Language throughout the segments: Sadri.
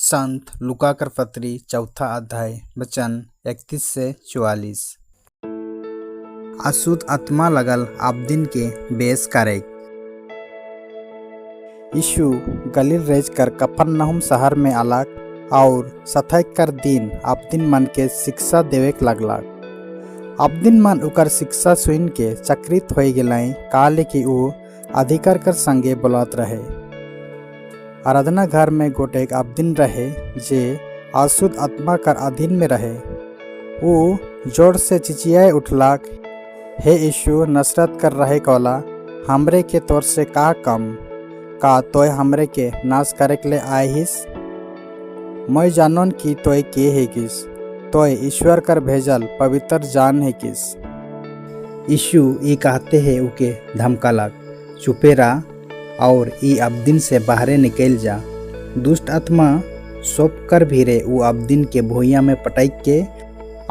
संत लूका कर पत्री चौथा अध्याय वचन 31 से 44। अशुद्ध आत्मा लगल आबदिन के बेस करे। यीशु गलील राज कर कफरनहूम शहर में आलक और सथैक कर दिन आबदिन मन के शिक्षा देवेक लगलक। आबदिन मन उकर शिक्षा सुन के चक्रित हो गेलई, काले कि ऊ अधिकार कर संगे बोलत रहे। आराधना घर में गोटेक आबदिन रहे जे अशुद्ध आत्मा कर अधीन में रहे। ऊ जोर से चिचियाए उठलक, हे यीशु नसरत कर रहे वाला, हमरे के तोर से का कम? का तोय हमरे के नाश करे के ले आए हिस? मैं जानन कि तोय के है किस, तोय ईश्वर कर भेजल पवित्र जान है किस। यीशु ई कहते है उके धमकालक, चुपे रह और ई अबदिन से बाहरे निकल जा। दुष्ट आत्मा सौंप कर भीरे ऊ अबदिन के भुइया में पटक के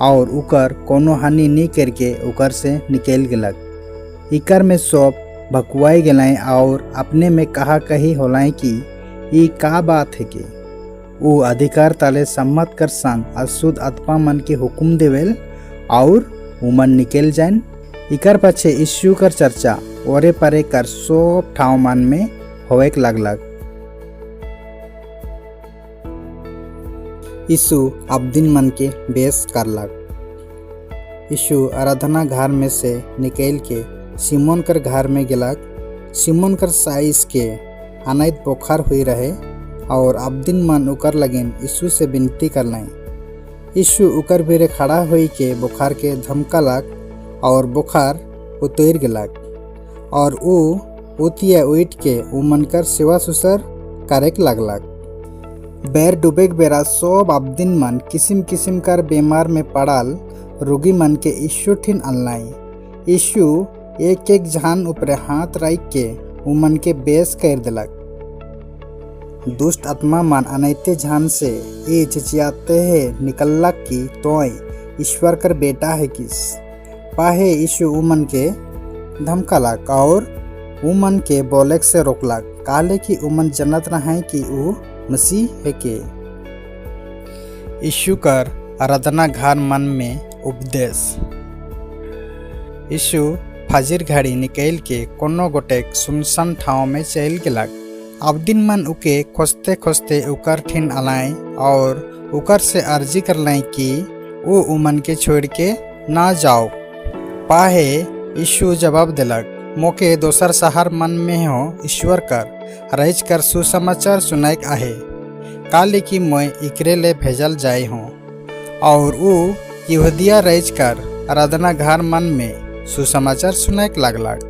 और उकर कोनो हानि नहीं करके उकर से निकल गलक। इकर में सौंप भकुआई गलाए और अपने में कहा कही होलाए कि ई का बात है कि ऊ अधिकार ताले सम्मत कर संग अशुद्ध आत्मा मन के हुकुम देवेल और उमन निकल जान। इकर पछे यीशु कर चर्चा ओरे परे कर सब ठाव मन में होवेक लगलक। यीशु अबदिन मन के बेस करलक। यीशु आराधना घर में से निकल के सिमोन कर घर में गेलक। सिमोन कर साइस के अनैत बोखार हुई रहे और अबदिन मन उकर लगिन यीशु से विनती करलाई। यीशु उकर भीरे खड़ा हुई के बुखार के धमकलक और बुखार उतर गेलक और ऊ उतिया उठ के ऊ मन कर सेवा सुसर करेक लगलक। बैर डूबेक बेरा सब अबदिन मन किसिम किसिम कर बीमार में पड़ल रोगी मन के यीशु ठिन अनलाई। यीशु एक एक झान ऊपरे हाथ राख के ऊ मन के बेस कर दिलक। दुष्ट आत्मा मन अनैते झान से ये चिचियाते है निकलक कि तोय ईश्वर कर बेटा है किस। पाहे यीशु ऊ मन के धमकलक और ऊ मन के बोलेक से रोकलक, काले कि उमन जनत रहे कि ऊ मसीह है के। यीशु कर आराधना घर मन में उपदेश। यीशु फजीर घड़ी निकल के कोनो गोटेक सुनसान ठाव में चल गेलक। अबदिन मन उके खोजते खोजते उकर ठिन अलाए और उकर से अर्जी करलाए कि वो उमन के छोड़ के ना जाओ। पाहे यीशु जवाब दिलक, मोके दोसर शहर मन में हो ईश्वर कर रैज कर सुसमाचार सुनाइक आहे, काले कि मैं इकरे ले भेजल जाए हूँ। और ऊ यहूदिया रैज कर आराधना घर मन में सुसमाचार सुनाइक लगलक।